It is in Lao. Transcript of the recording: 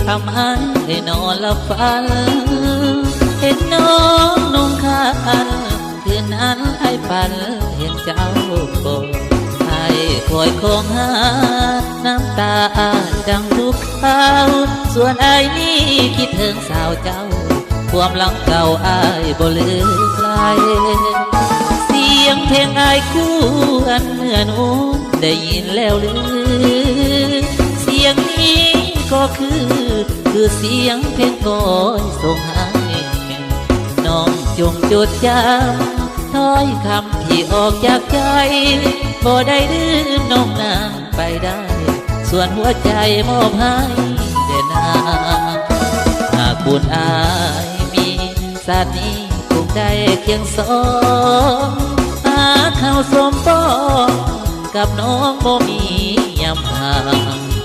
ຄຳອ້າຍໄດ້ນອນຫຼັບຝັນ ເຫັນນ້ອງນຸ່ງຂານ ຄືນນັ້ນອ້າຍຝັນເຫັນເຈົ້າ ອ້າຍຄອຍຄອງຫາ ນ້ຳຕາອ້າຍດັງທຸກຄາວ ສ່ວນອ້າຍນີ້ຄິດເຖິງສາວເຈົ້າ ຄວາມຫຼັງເກົ່າອ້າຍບໍ່ລືມໄລ ສຽງເພງອ້າຍຄູ່ອັນເໜືອນຸ່ງ ໄດ້ຍິນແລ້ວຫຼື ສຽງນີ້ກໍຄື ຄືສຽງເພງຄອຍສົ່ງໃຫ້ ນ້ອງຈົ່ງຈົດຈຳ ຖ້ອຍຄຳທີ່ອອກຈາກໃຈ ບໍ່ໄດ້ລືມນ້ອງນາງໄປໄດ້ ສ່ວນຫົວໃຈມອບໃຫ້ແດ່ນາງ ຫາກບຸນອ້າຍມີ ຊາດນີ້ຄົງໄດ້ຄຽງສອງ ຫາເຂົ້າສົມປອງ ກັບນ້ອງບໍ່ມີ